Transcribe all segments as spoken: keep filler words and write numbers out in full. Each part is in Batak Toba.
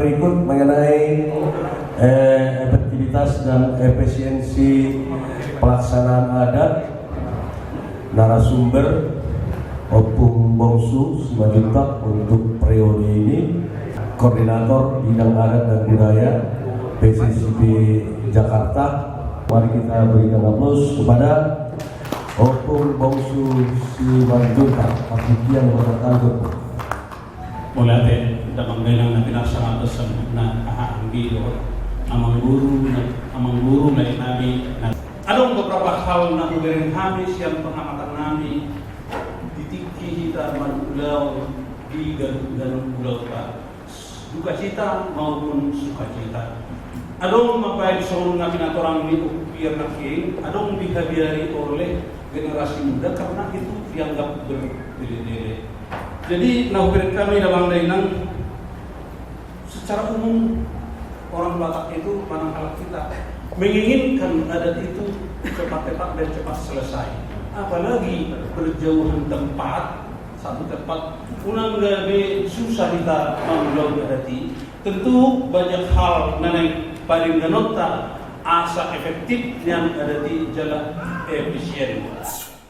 Berikut mengenai, eh, efektivitas dan efisiensi pelaksanaan adat, narasumber Ompung Bongsu Simanjuntak untuk periode ini, Koordinator Bidang Adat dan Budaya P C C B Jakarta. Mari kita berikan aplaus kepada Ompung Bongsu Simanjuntak. Mauliate, damang dainang na pinasalamatan, na aha anggi do, amang guru, na amang guru lae nami, na adong beberapa hal na hubereng hami sian pengamatan nami di tingki hita marulaon di ganup-ganup ulaonta, dukacita maupun sukacita. Adong ma baen songon na pinatorang ni Ompung Pier nangkin, adong dihabiari oleh generasi muda karena itu dianggap bertele-tele. Jadi, na hubereng hami damang dainang, secara umum orang Batak itu, manang halak kita, menginginkan adat itu cepat-cepat dan cepat selesai. Apalagi berjauhan tempat, satu tempat, unang gabe susah hita mangulahon adat i. Tentu banyak hal na naeng padengganonta asa efektif nian adat i jala efisien.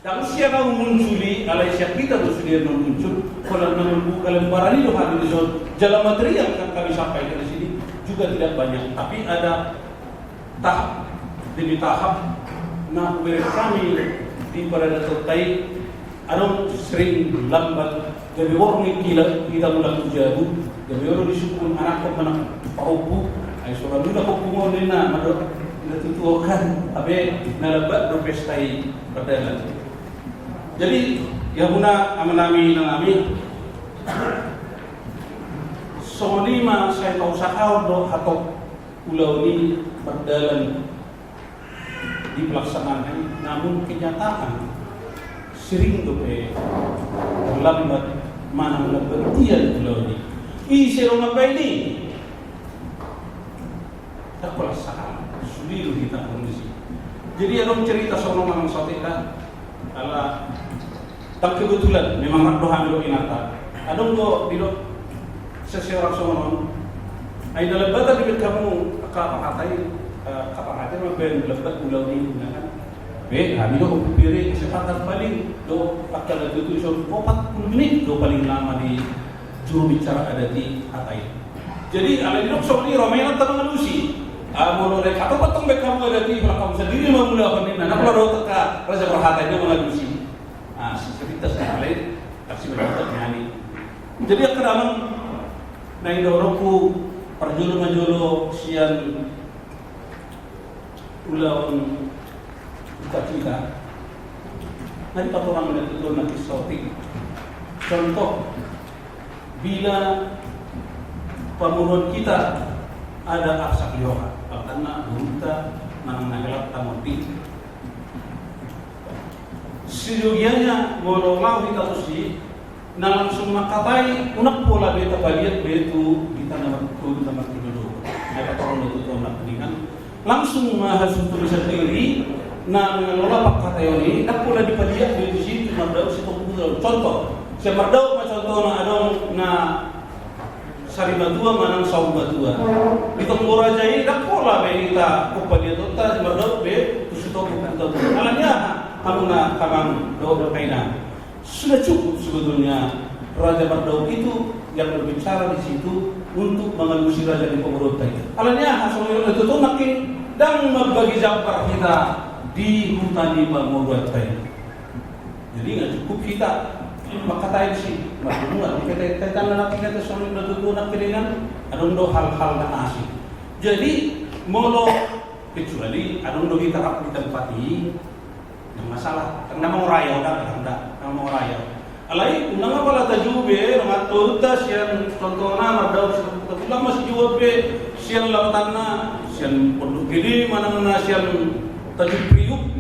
Ndang sian ahu muncul i, alai sian hita do sude na muncul, holan na mambuka lembaran i do hami dison, jala materi yang akan kami sampaikan di sini juga tidak banyak, tapi ada tahap demi tahap na hubereng hami di paradatonta i. Adong sering lambat, gabe borngin hita, hita mulak tu jabu, gabe olo disungkun anakhon manang pahompu, ai so ra mulak ompung on ninna, mandok na tutu on kan, hape na lambat do pesta i mardalan. Jadi, ia muna amanami, inanami, songon i ma sai pausahahon do hatop ulaon i mardalan di pelaksanaan i, namun kenyataan sering dope terlambat manang lambat ia ulaon i. Ise do mambaen i? Ndang pola sahat, sude do hita kondisi. Jadi adong cerita songon manang saotik da, ala Ndang kebetulan, memang rap do hami dohot inanta. Adong do didok seseorang songon on, ai na lambat dibaen hamu angka panghataion, eh, angka panghataion mambaen lambat ulaon i, ninna kan. Be, hami do Ompung Pier i, sepakat paling do angka na tutu dison opat pulu menit do paling lama di juru bicara adat i hata i. Jadi, alai didok songon i, ro ma inanta mangalusi. Ah, molo naeng hatopan tong baen hamu adat i, holan hamu sandiri ma mangulahon, ninna. Ndang pola dohot angka raja parhata i na mangalusi. Ah, si cerita si lain, taksi berangkat ni ani. Jadi, angka damang, naeng dohononku parjolo ma jolo sian ulaon dukacita. Na dipatorang na tutu on nangkin saotik. Contoh, bila pamoruon hita ada arsak ni roha, bahkan na boruta manang na helatta monding. Seyogianya molo laho hita tusi, na langsung mangkatai, unang pola be tapaliat be tu hita na mar-, tu hita martinodohon. Ai patorang do tutu on nangkiningan. Langsung ma hasuhuton i sandiri na mangelola pangkataion i, ndang pola dipaliat be tusi tu mardaup sitogu. Contoh, sian mardaup ma contohna adong na sarimatua manang saurmatua. Di tonggo raja i ndang pola be hita, oh, paliatonta mardaup be tu sitogu, tu sitogu. Alani aha? Hamu na amang dohot inang, sudah cukup sebetulnya raja mardaup itu yang berbicara di situ untuk mangalusi raja ni pamoruonta i. Alani aha? Songon i do na tutu nangkin, ndang mambagi jambar hita di huta ni pamoruonta i. Jadi, nunga cukup hita mangkatai disi, marhumua, di kata-kata na nangkin, kata songon na tutu nangkiningan, adong do hal-hal na asing. Jadi, molo, kecuali adong do hita rap di tempat i, ndang masalah. Ndang na mangorayo, ndang, ndang, ndang na mangorayo. Alai, unang apala tajou be, dongan toruta sian contohna mardaup, unang ma sijouon be sian lapatanna, sian Pondok Gede, manang na sian Tanjung Priuk.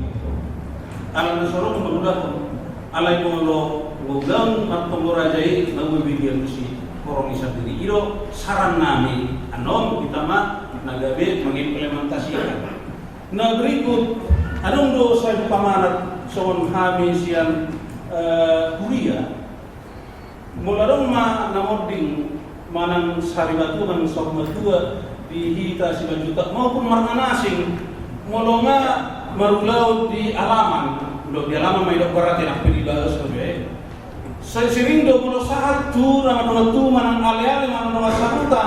Alana songon on mangulahon. Alai molo ulaon martonggo raja i, na boi be dialusi horong i sandiri. I do saran nami, annon hita ma na gabe mangimplementasikan. Na berikut, adong do sai pamanat songon hami sian, eh, huria. Molo adong ma na monding manang sarimatua, manang saurmatua di hita Simanjuntak maupun marga na asing, molo nga marulaon di alaman, ulaon di alaman ma didok berarti, nang pe di bagas do be. Sai sering do molo sahat tu na mardongan tubu manang aleale manang dongan sahuta,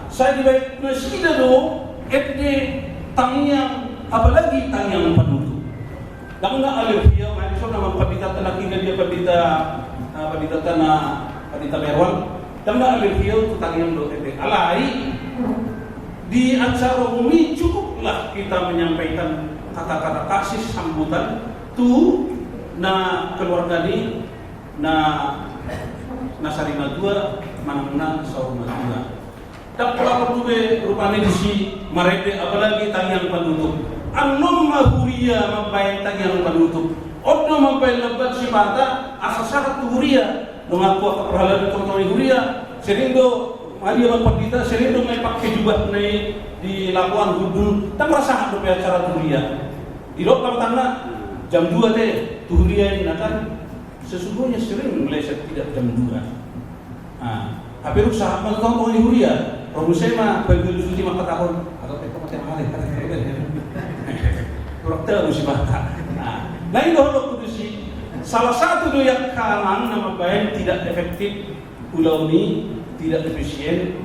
sai dibaen nasida do ende tangiang, apalagi tangiang panutup. Ndang na alergi au, maksudna, ma pandita na hina dia, pandita, ah, pandita na, pandita Merwan. Ndang na alergi au tu tangiang dohot ende. Alai di acara umum i cukuplah kita menyampaikan kata-kata kasih sambutan tu na keluarga ni na, na sarimatua manang na saurmatua. Ndang pola porlu be rupani disi marende, apalagi tangiang panutup. Annon ma huria mambaen tangiang panutup. On do mambaen lambat sipata asa sahat tu huria. Donganku angka parhalado di tongatonga ni huria, sering do, Maria, Bang Pandita, sering do ma ipake jubahna i di lapoan hundul, ndang ra sahat dope acara tu huria. Didok ma tangiangna, jam dua te tu huria i, na kan. Sesungguhnya sering meleset tidak jam dua. Ah, hape dung sahat ma tu tongatonga ni huria, ro muse ma Bayu Suti mangkatahon, atau teko mate mate. Kurang tahu si mata. Nah, na i do dohononku disi, salah satu do i angka amang na mambaen tidak efektif ulaon i, tidak efisien,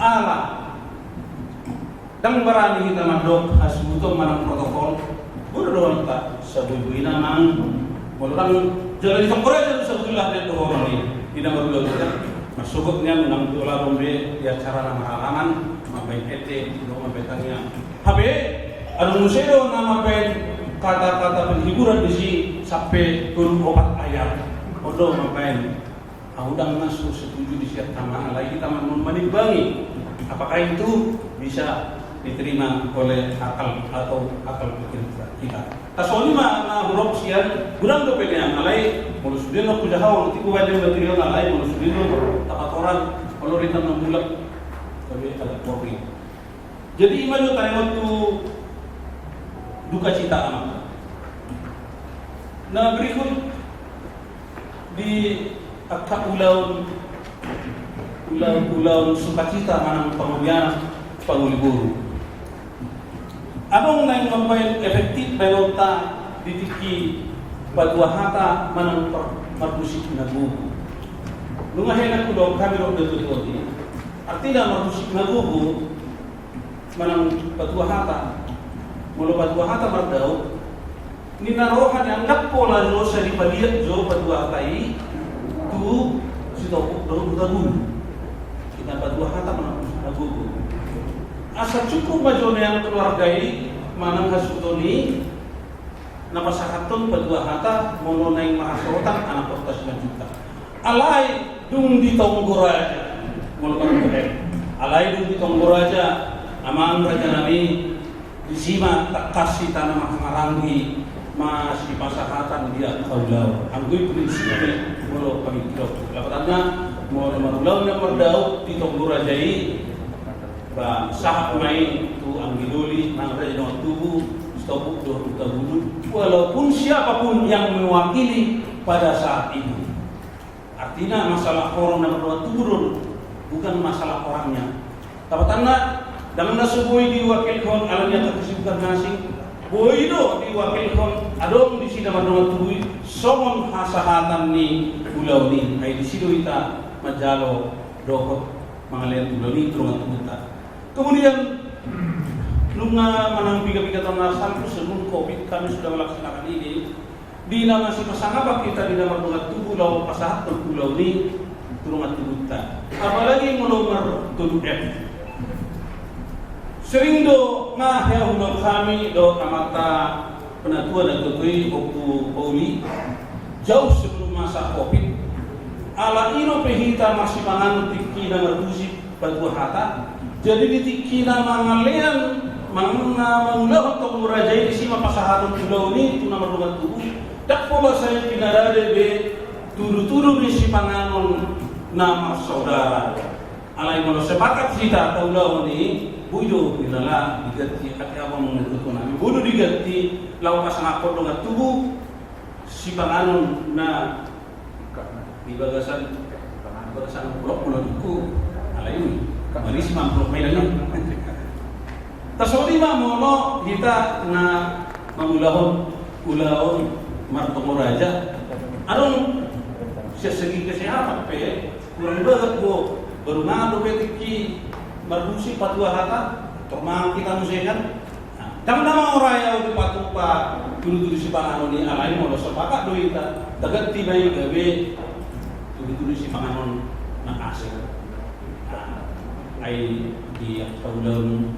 ala ndang barani hita mandok hasuhuton manang protokol. Boi do dohononta, saboiboina amang. Molo ndang jala di tonggo raja do sabotulna nian dohonon i, di na marulaon hita. Marsogot nian, unang do ladong be di acara na maralaman mambaen ende dohot mambaen tangiang. Hape adong muse do na mambaen kata-kata penghiburan disi sampe tolu opat ayat. On do mambaen. Au ndang na so setuju di sian hita, alai hita ma annon manimbangi apakah itu bisa diterima oleh akal atau akal pikir kita. Songon i ma na hudok sian, godang dope nian, alai molo sude do hujaha on, tiku baen material, alai molo sude do tapatorang, olo rita na mulak. Tapi agak boring. Jadi ima jo taringot tu duka cita, amang. Na berikut di angka ulaon, ulaon, ulaon sukacita manang pangoli anak, pangoli boru. Adong naeng mambaen efektif baenonta di tingki patua hata manang par-, marmusik na gogo. Nunga hehe na hudok hami dohot natuatua i, artina marmusik na gogo manang patua hata. Molo patua hata mardaok, ninna roha ni angka pola jo, sai dipaliat jo patua hata i tu sitopuk dohot tu hutagulu. Ninna patua hata manang na gogo. Asa cukup ma jo nian keluarga i manang hasuhuton i na pasahathon patua hata molo naeng marhasohotan anak hota Simanjuntak. Alai dung di tonggo raja, molo marhutang, alai dung di tonggo raja, amang raja nami, disi ma tangkas hita na marhahamaranggi masipasahatan di angka ulaon. Anggo i prinsip ni molo pamingkirionku. Lapatanna, molo marulaon na mardaok di tonggo raja i, ba, sahat ma i tu anggi doli, manang raja dongan tubu, sitopuk dohot hutagulu, walaupun siapapun yang mewakili pada saat itu. Artina masalah horong na mardongan tubu do on, bukan masalah orangnya. Lapatanna, ndang na so boi diwakilhon alani angka kesibukan na asing, boi do diwakilhon adong disi na mardongan tubu i songon hasahatan ni ulaon i, ai disi do hita manjalo dohot mangalean ulaon i tu dongan tubuta. Kemudian, nunga manang piga-piga taon na salpu sebelum covid kami sudah melaksanakan ini, di na masipasangapan hita di na mardongan tubu laho pasahathon ulaon i tu dongan tubuta. Apalagi molo martolu F. Sering do na hea hudok hami dohot amanta penatua na tuatua i, Ompu Pauli, jauh sebelum masa covid. Ala i dope hita masipanganon tingki na marhusip patua hata. Jadi di tingki na mangalean, mang-, na mangulahon tonggo raja i, disi ma pasahaton ulaon i tu na mardongan tubu. Ndang pola sai pinarade be tudutudu ni sipanganon na marsaudara. Alai molo sepakat hita taulahon i, boi do, inala diganti, ate abang na tuatua nami, boi do diganti laho pasangaphon dongan tubu sipanganon na di bagasan, bagasan holong, molo dungku. Alai i, marisi ma amplop ma i. Tarsongon i ma molo hita na mangulahon ulaon martonga raja. Adong sian segi kesehatan pe kurang bahat do, baru mangan dope tingki marbusi patua hata, tor mangan hita muse kan. Ndang na mangorai ahu dipatupa tudu-tudu sipanganon i, alai molo sapakat do hita, taganti ma i gabe tudu-tudu sipanganon na asing. Ai di angka ulaon,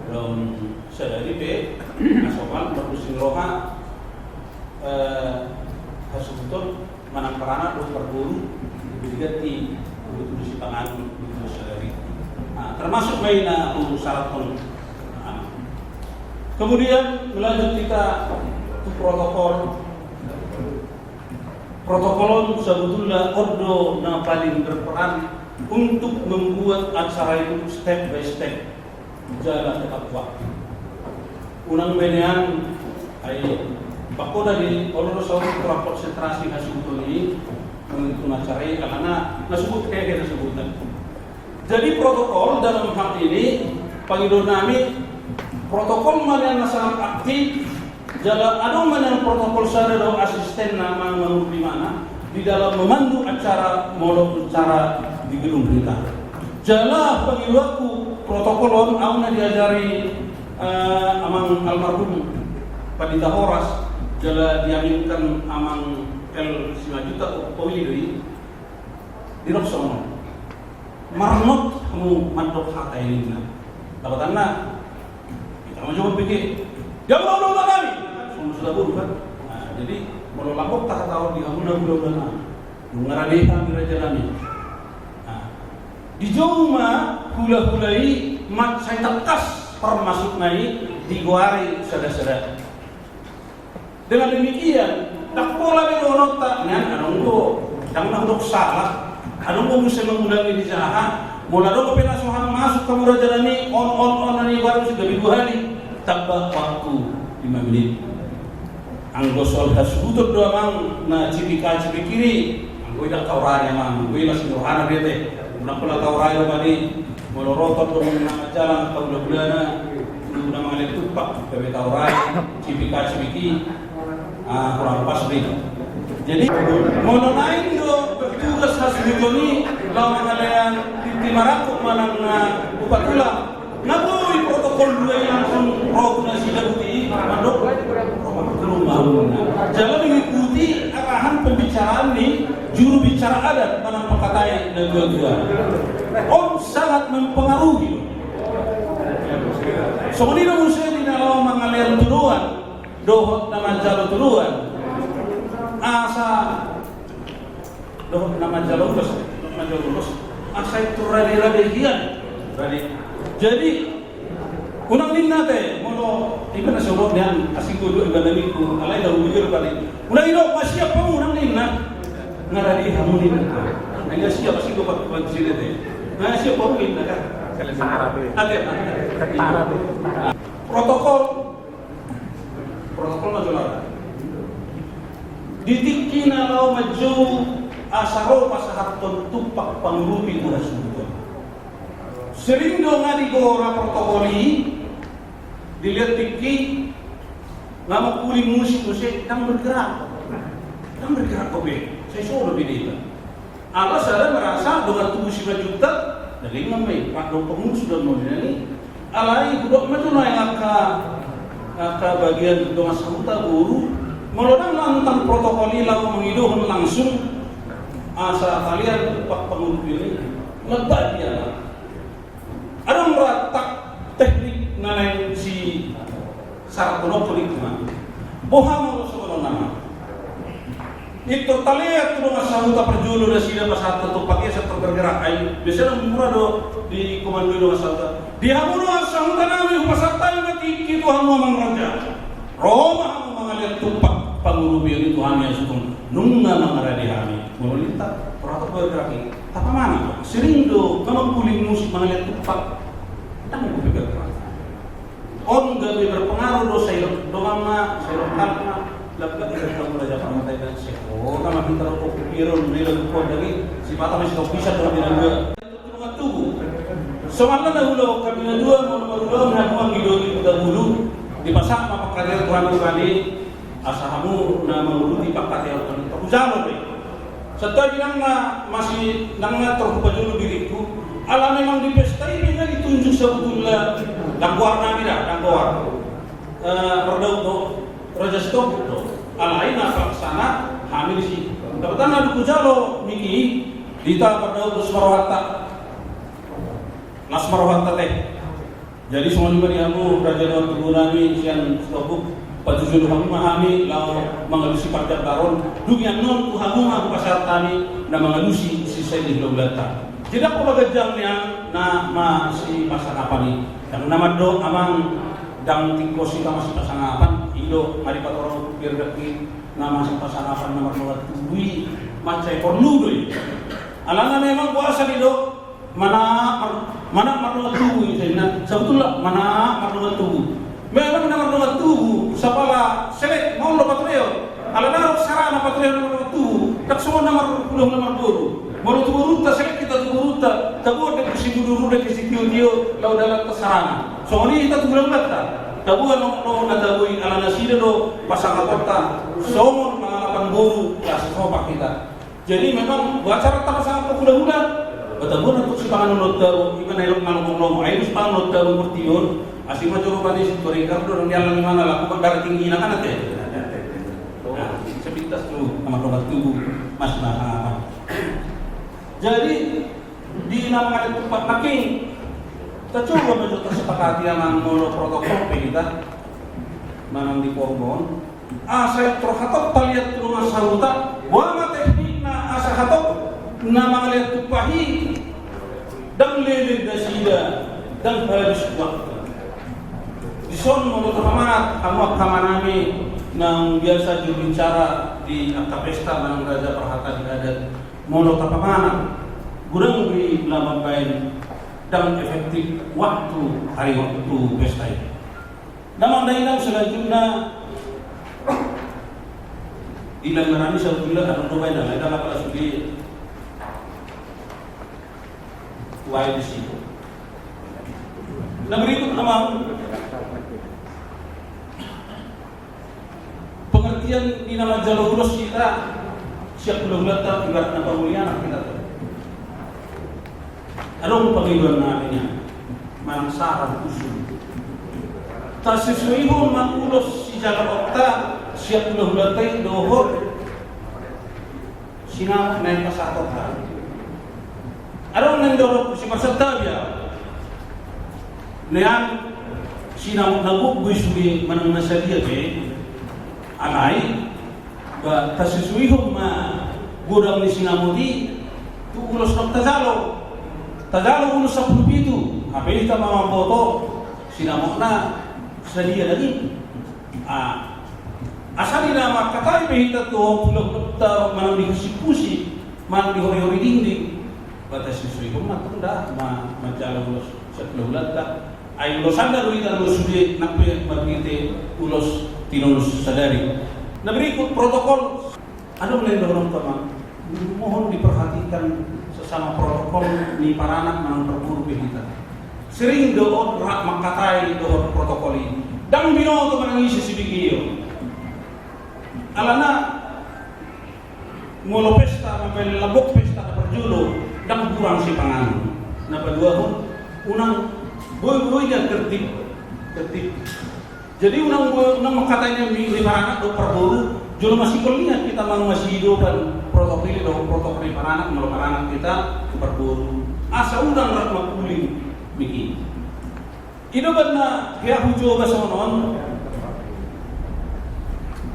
ulaon sadari pe na somal marpusing roha, eh, hasuhuton manang paranak dohot parboru, diganti tudu-tudu sipanganon, tudu-tudu sadari. Nah, termasuk ma i na husyaratkan. Nah, kemudian melanjut hita tu protokol. Protokol on sebetulna on do na paling berperan untuk membuat acara itu step by step. Jala tepat waktu. Unang benean, ai, bakko na di, olo do saut kurang konsentrasi hasuhuton i, mengikuti acara i, alana na subut, kayak kita sebutkan. Jadi protokol dalam hal ini, pangidoan nami, protokol ma nian na sangat aktif, jala adong ma nian protokol sada dohot asistenna manang mangurupi imana di dalam memandu acara molo acara di gedung hita. Jala pangidoanku protokol on, ahu na diajari, eh, amang almarhum Pandita Horas, jala diaminkan amang El Simanjuntak, o, pauli do i. Didok songon on. Marnot hamu mandok hata i ninna. Lapatanna, hita ma jolo pege. Dia mula undang nami. Songon suda boru kan. Nah, jadi molo lambok ta hata on di hamu na mula undang nami, nunga rade hami raja nami. Nah, dijou ma hula-hula i mansai tangkas parmasukna i digoari sada-sada. Dengan demikian, ndang pola be dohononta, nian adong do, ndang na hudok salah, adong do muse mangulangi di jaha, molo adong dope na so hang masuk hamu raja nami, on, on, on, na nigoari muse gabe dua hali, tambah waktu lima menit. Anggo soal hasuhuton do amang na cipika cipiki i, anggo i ndang taurai amang, anggo i las ni rohana be ate, ndang pola taurai do mani. Molo rotor do na manjalang angka hula-hulana, tu na mangalean tumpak, gabe taurai, cipika cipiki, ah, kurang pas be. Jadi molo naeng do bertugas hasuhuton i laho mangalean tintin marangkup manang na upa tulang, na boi protokol dua i langsung ro tu nasida, boti i mandok ro ma tu rumahmuna. Jala mengikuti arahan pembicaraan ni juru bicara adat manang pangkatai na tua-tua. On sangat mempengaruhi. Songon i do muse di na laho mangalean tudoan dohot na manjalo tudoan. Asa dohot na manjalo ulos, na manjalo ulos. Asa i tu rade-rade hian. Rade. Jadi unang ninna ate, molo iba na solo nian asing do dua iba na ningku, alai na ubi gero tadi. Unang i do, masiap hamu, unang ninna. Nga rade hamu ninna. Nga siap asing do pat kuan sini ate. Nga siap hamu ninna kan. Ate, ate. Protokol. Protokol ma jolo. Di tingki na laho manjou asa ro pasahathon tumpak pangurupi tu hasuhuton. Sering do nga digora protokol i, dilihat tingki, nga mangkuling musik muse, ndang bergerak. Ndang bergerak dope, sai so dope deba. Ala sada merasa dongan tubu Simanjuntak, daging ma i, pak dong pengusu dan mau dinani. Alai hudok ma jolo nai angka, angka bagian dongan sahuta boru, molo ndang lantang protokol i laho mangidohon langsung, asa talean tumpak pangurupi i, lambat dia. Adong ra tak teknik na naeng sisarahon on, pola i ma. Boha molo songon on nama. Intor talean tu dongan sahuta parjolo nasida pasahat tumpak i asa tor bergerak, ai biasana mura do dikomandoi dongan sahuta. Di hamu dongan sahuta nami, hupasahat hami ma tingki tu hamu amang raja. Ro ma hamu mangalean tumpak pangurupion i tu hami asa tung nunga mangarade hami. Molo ninta, ro atok bergerak i. Tapamangan, sering do nga mangkuling musik mangalean tumpak. Ndang hupe bergerak. On gabe berpengaruh do, sai dongan ma, sai lokal ma, lambat i bertemu raja pangkatai dan seko. Nama pintar opo piron, nilai kondang i, sipata masih tau bisa dongan di dua. Dongan tubu, Songon na ulaon hami na dua, molo marulaon hamu anggi doli Hutagulu, dipasahat ma pangkataion tu hami, asa hamu na mangurupi pangkataion hami. Hujalo be. Santabi nang na masi nang na torhupajolo diringku. Ala memang di pesta i pe na ditunjuk sabutulna, dang goar nami da, dang goar. Eh, mardaun do, Raja Sitompul do. Alai na pelaksana hami disi. Dapot na dung hujalo Miki, hita mardaun dos ma rohanta. Las ma rohanta te. Jadi songon i ma di hamu raja dohot tubu nami sian Sitompul, patujolo hamu ma hami laho mangalusi parjambaron. Dung i annon tu hamu ma hupasahat hami na mangalusi sisain ni hulahulanta. Jadi anggo ganjang nian na masipasangapan i. Dang na mandok amang, dang tingkos hita masipasangapan, i do nga dipatorang biar daki na masipasangapan na marnongan tubu i, mansai porlu do i. Alana memang boasa didok, mana, mana marnongan tubu i, sainna, sabutulna, mana marnongan tubu. Memang na marnongan tubu, sapala selek, maol do paturehon. Alana adong sarana paturehon na marnongan tubu, dang songon na marhulahula marboru. Molo tu borunta, selek hita tu borunta, taboan dengke si buduru, dengke si tiotio, laho dalan tu sarana. Songon i hita tu hulahulanta. Taboan nongkrong na tabo i, ala nasida do pasangaponta songon pangalapan boru, asa sopak hita. Jadi memang boasa ra tapasangap hulahula, ba taboan nang tu sipanganon on tabo, ima na elok na lomong-lomong, ai dos panganon on tabo portibi on, asi ma jolo bani si Torenggar do, nang dialang imana laku bang darah tinggi na kan ate. Nah, sepintas tu na marnongan tubu, mas na apa. Jadi di na mangaliat tubu nangkin, tacoba ma jo tasepakati amang molo protokol pe hita manang di Porbon. Asa intor hatop paliat tu dongan sahuta, boha ma teknikna asa hatop na mangaliat tubu i dang leleng nasida, dang habis waktu. Dison molo tapamanat hamu angka amanami naung biasa jurubicara di angka pesta manang raja parhata di adat. Molo tapamanat, godang do i na mambaen dang efektif waktu ari waktu pesta i. Na mangdainang selanjutna, di langgaran i sabutulna adong do baen, alai dang apala sude. Uae disi. Na berikut amang. Pengertian di na manjalo ulos hita, sian hulahulanta ibarat na pamulianan hita tu. Adong pangidoan nami nian, manang saran usul. Tasisuihon ma ulos sijaloonta sian hulahulanta i dohot sinamot na pasahatonta. Adong na nidok si marsantabi au. Nian sinamot na gok do i sude manang na sadia pe. Alai ba tasisuihon ma godang ni sinamot i tu ulos na tajalo. Tajalo ulos sampulu pitu, hape hita ma mamboto sinamotna sadia daging. Ah, asa di na mangkatai pe hita tu hulahulanta manang di husik-husik manang di hori-hori dingding, ba tasisuihon ma tong da ma manjalo ulos sian hulahulanta. Ai ulosanna do hita do sude nang pe marhite ulos tinolos sadari. Na berikut protokol. Adong na nidok amang, mohon diperhatikan sesama protokol ni paranak manang parboru pe hita. Sering do on rap mangkatai dohot protokol i. Dang binoto manang ise sibege i. Alana molo pesta mambaen lambok pesta na parjolo, dang hurang sipanganon. Na paduahon, unang boi-boi nian tertib, tertib. Jadi unang, unang mangkatai ni paranak dohot parboru, jolo masihol nian hita manang masihidopan protokol i dohot protokol ni paranak, molo paranak hita tu parboru. Asa unang rap mangkuling Miki. I do umbahen na hea hujoba songon on.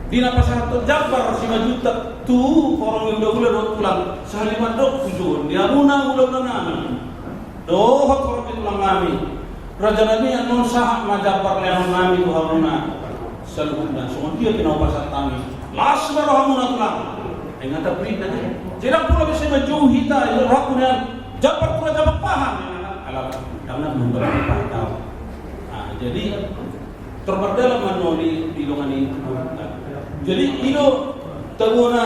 Di na pasahathon jambar simanjuntak tu horong ni hulahula dohot tulang, sahali mandok hujoba ni hamuna hulahula nami dohot horong ni tulang nami. Raja nami, annon sahat ma jambar lehonon nami tu hamuna saluhutna. Songon dia pe na hupasahat hami. Las ma rohamuna tulang. Ai nga tapulik na jadi. Jadi ndang pola bisa manjou hita, i rohangku nian jambar tu raja Pakpahan. Ala dang na membalas Pakpahan. Nah, jadi tor mardalan ma annon i di dongan i. Jadi i do tabona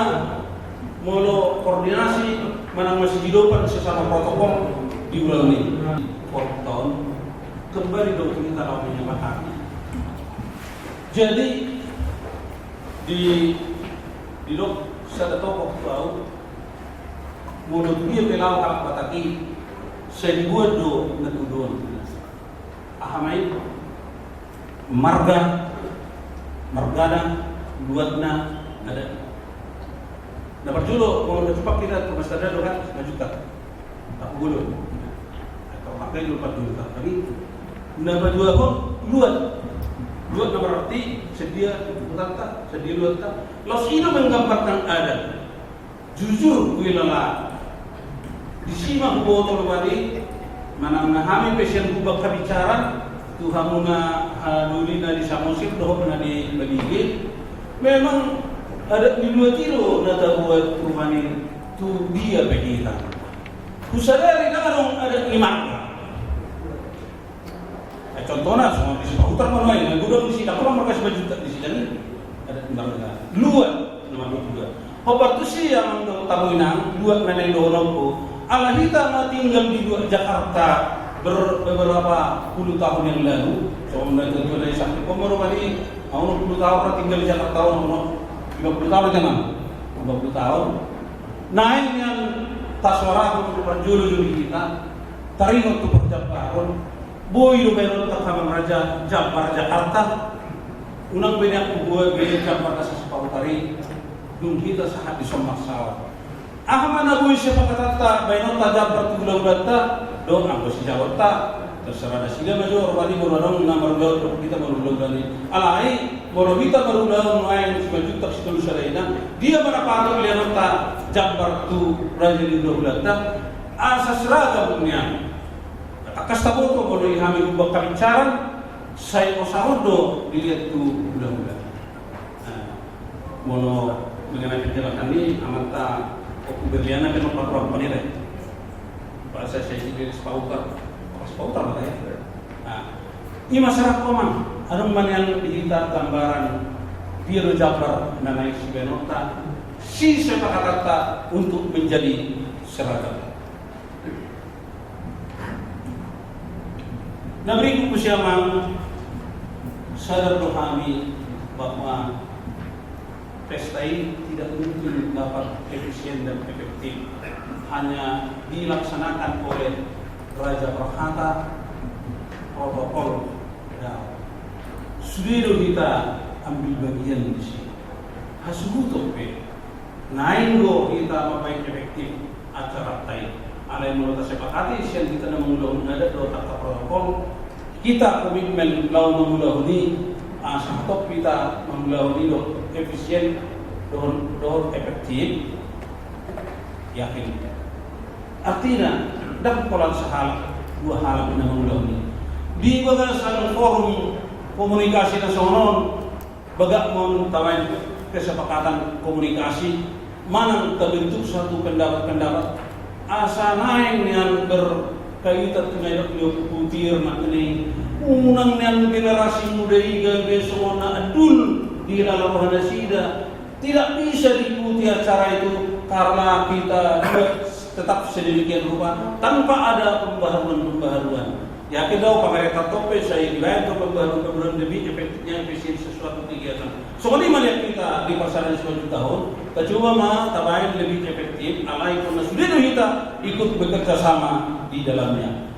molo koordinasi manang masihidopan sesama protokol di ulaon i. Protokol. Kembali do tu hita laho menyapa hami. Jadi di, didok sada tokoh tu au, molo tu dia pe laho halak Batak i, sai dibuat do na tuduhon. Aha ma i? Marga, margana, luatna, adatna. Na parjolo, molo na tupak hita tu masa sada do kan, na juta. Tahu dulu. Atau pakai dulu empat juta. Tapi na paduahon luat. Luat na berarti sedia hutanta, sedia luatta. Laos i do menggambarkan adat. Jujur huilala. Disi ma huboto rupani, manang na hami pe sian humbak habicara tu hamuna, ah, doli na di Samosir dohot na di Balige. Memang adat ni luat i do na tabuat rupani tu dia pe hita. Husadari ndang adong adat ni marga. Eh, contohna, songon di Sipahutar ma nuaeng, na godang disi, ndang pola marga Simanjuntak disi, jadi adat ni marga. Luat, nomor dua. Hombar tusi, amang dohot hamu inang, luat na naeng dohononku. Ala hita na tinggal di luar Jakarta ber-, beberapa puluh tahun yang lalu, songon na tuatua na i, sakti pemoro kali, au onom puluh tahun na tinggal di Jakarta, au onom, lima puluh tahun, amang? Lima puluh tahun. Naeng nian tasuarahon parjolo-jolo hita, taringot tu parjambaron, boi do baenonta, amang raja, jambar Jakarta. Unang be nian huboan be jambar na Sipahutar i, dung hita sahat di son marsaor. Aha ma na boi sepakatanta baenonta jambar tu hulahulanta, dohot anggo sijahaonta? Terserah nasida ma jo, rupani molo adong na marulaon dohot hita marulaon i. Alai molo hita marulaon nuaeng Simanjuntak, Sitolusadaina, dia ma na patut leanonta jambar tu raja ni hulahulanta? Asa seragam nian. Tangkas taboto molo i hami humbak habicara, sai osaron do diliat tu hulahula. Nah, molo mengenai penjelasan i, amanta Oku Berliana pe nunga paruang panire. Bahasa saya juga Sipahutar. Apa Sipahutar ma tahe? Nah, i ma sarat, amang, adong ma nian di hita gambaran dia do jambar na naeng sibaenonta, sisepakatanta untuk menjadi seragam. Na berikut, muse, amang, sadar do hami bahwa pesta i tidak mungkin dapat efisien dan efektif hanya dilaksanakan oleh raja parhata, protokol, dao. Sude do hita ambil bagian disi. Hasuhuton pe, naeng do hita mambahen efektif acaranta i. Alai molo tasepakati sian hita na mangulahon adat dohot angka protokol, hita komitmen laho mangulahon i, asa hatop hita mangulahon i dohot efisien, dohot, dohot efektif, yakin. Artina, ndang pola sahalak, dua halak na mangulahon i. Di bagasan forum komunikasi na songon on, bagak ma on tabahen kesepakatan komunikasi, manang tabentuk satu pendapat-pendapat, asa naeng nian berkaitan tu na nidok ni ompu Putir, maknai unang nian generasi muda i gabe songon na andul di lala roha nasida. Tidak bisa diikuti acara itu karena kita buat tetap sedemikian rupa tanpa ada pembaharuan-pembaharuan. Yakin do, pamerentah tong pe sai dibaen do pembaharuan-pembaharuan demi efektifnya, efisien sesuatu kegiatan. Songon i ma nian hita di parsada ni Simanjuntak on, tacoba ma tabaen lebih efektif, alai karena sudah do hita ikut bekerja sama di dalamnya.